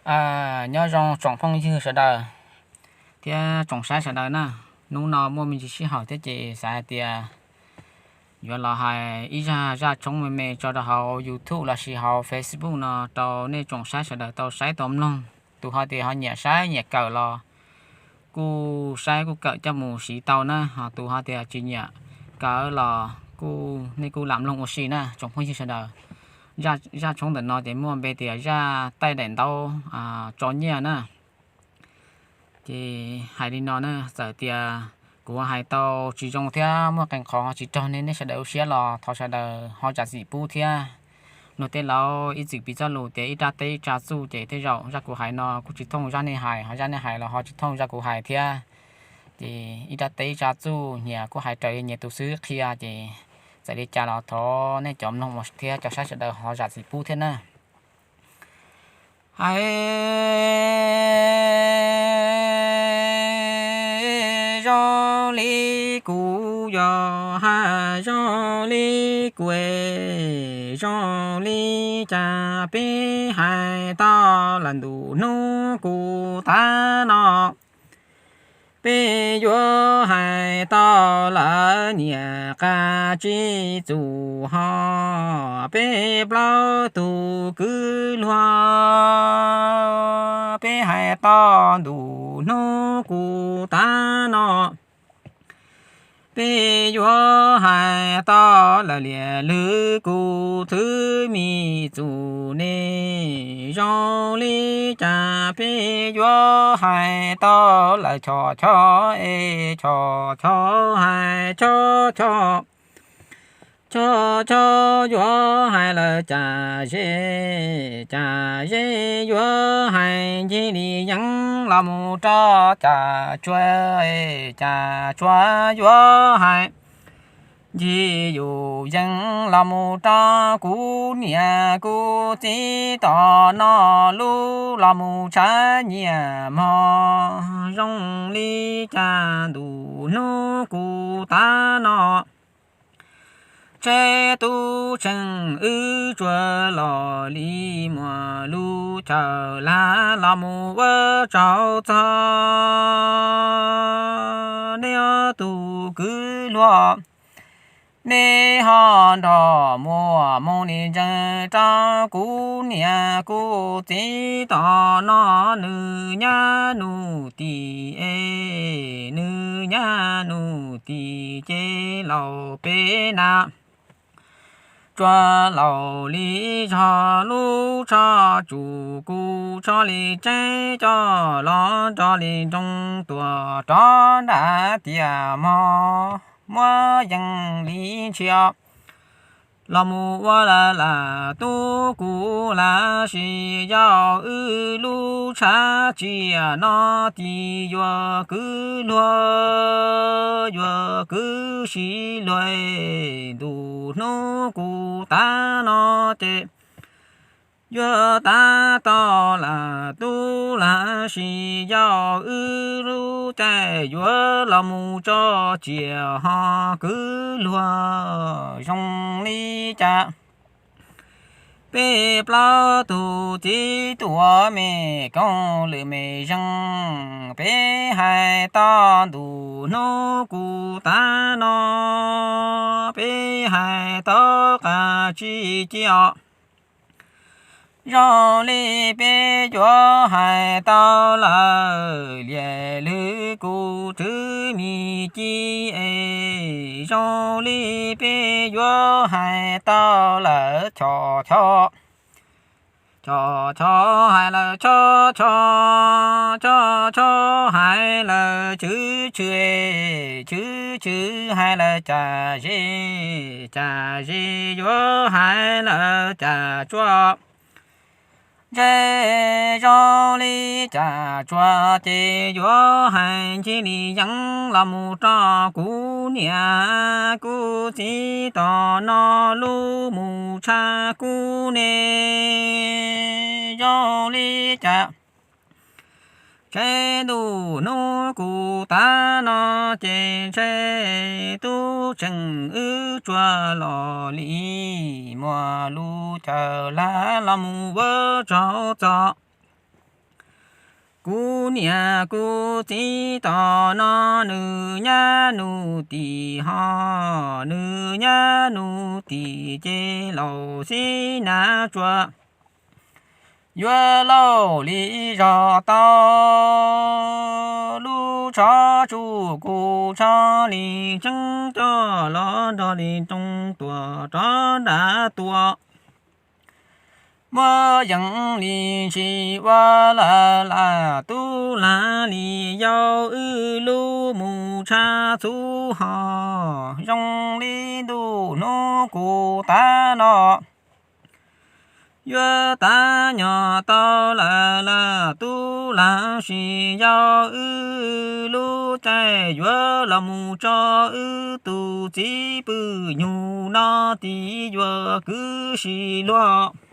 A, nyob zoo tsoom phooj ywg sawv daws thiab tsoom saib sawv daws na. Hnub no muaj me ntsis sij hawm thiab ces xav hais tias yuav los hais ib zaj zaj tshoob me me tso rau hauv YouTube lossis hauv Facebook no rau nej tsoom saib sawv daws tau saib tau mloog. Tus ho tias ho nyiam saib nyiam kawm los kuj saib kuj kawm coj mus siv tau na, ho tus ho tias tsis nyiam kawm los kuj nej kuj lam mloog ua si na tsoom phooj ywg sawv daws. Zaj tshoob ntawm no ces muaj npe tias zaj taij daim ntaub tso nyiaj na. Ces hais li no na, txawm tias kuv hais tau tsis zoo thiab muaj qee qhov tsis raug nej sawv daws lub siab los thov sawv daws ho zam txim pub thiab. Luag tej laus ib txwm piv txoj lus tias ib rab teb ib tsa txuj, ces tej zaum zaj kuv hais no kuj tsis thooj zaj nej hais, ho zaj nej hais los ho tsis thooj zaj kuv hais thiab. Ces ib rab teb ib tsa txuj, nyias kuj hais raws li nyias tus xwb qhia, ces txawm li cas los thov nej cov mloog thiab cov saib sawv daws ho zam txim pub thiab na. Hais zoo li kuv yog hais zoo li kuv, zoo li cas peb hais tau lawm ntu hnub kuv tag no. Peb yuav hais tau lawm niam qab tsib txuj ho peb plaub tug kwv luag. Peb hais tau ntu hnub kuv tag no, peb yuav hais tau lawm liam lwm kuv thwj me txuj ne. Zoo li cas peb yuav hais tau lawm choj choj es choj choj hais choj choj, choj choj yuav hais lawm cas ze, cas ze yuav hais ncig li yeeb los mus rau cas tsua, cas tsua yuav hais ncig yus yeeb los mus rau kuv niam kuv txiv tom no lub los mus tshav nyiaj mog. Zoo li cas ntu hnub kuv tag no, tseb tub tseem wb tsuas los li muaj lub chaw lag los mus ua tsaug txog nej ob tug kwv luag. Nej ho nrog muaj moov li ntseeg rau kuv niam kuv txiv tom no, nws nyab nus tim es nws nyab nus tim ces laus peb na. Tsuas laus li zog lub tsho tsum kuv tsho li tseeb coj los nrog li nroo tuaj rov nram tiaj mog, muab yees li ntshis los mus ua lawm lam tub kuv lam sis yau wb lub tshav tsiaj no tim yuav kwv luag, yuav kwv sib luag. Ntu hnub kuv tag no ces yuav tab tom lam tub lam sis yau wb lub caij yuav los mus tso tsiaj ho kwv luag. Zoo li cas peb plaub tug txiv tuam me kooj lwm me zeej, peb hais tau ntu hnub kuv tag no, peb hais tau qab tsib ci os. Zoo li peb yuav hais tau lawm liam lwm kuv thwj me ci es, zoo li peb yuav hais tau lawm choj choj, choj choj hais lawm choj choj, choj choj hais lawm tshwm tshwm, tshwm tshwm hais lawm cas ze, cas ze yuav hais lawm cas tsua. Ntshe zoo li cas tsua ces yuav hais ncig li yeeb los mus rau kuv niam kuv txiv tom no lub mus tshaj kuv ne. Zoo li cas ntshe ntu hnub kuv tag no ces ntshe tub tseem wb tsuas los li muaj lub chaw lag los mus ua tsaug txog Kuv niam kuv txiv tom no, nws nyab nus tim ho, nws nyab nus tim ces laus xib nav tsuas yuav laus li zog tau. Lub tsho tsuj kuv tsho li tseeb coj los nrog li nroo tuam rov nram tuam. Muab yees li ntsis ua lawm lam tub lam li yau, wb lub mus tshab txhub ho zoo li ntuj hnub kuv tav no. Yuav tav nyog tau lawm lam tub lam sis yau, wb lub caij yuav los mus tso wb tus txiv pw nyuj no tim yuav kwv si luag.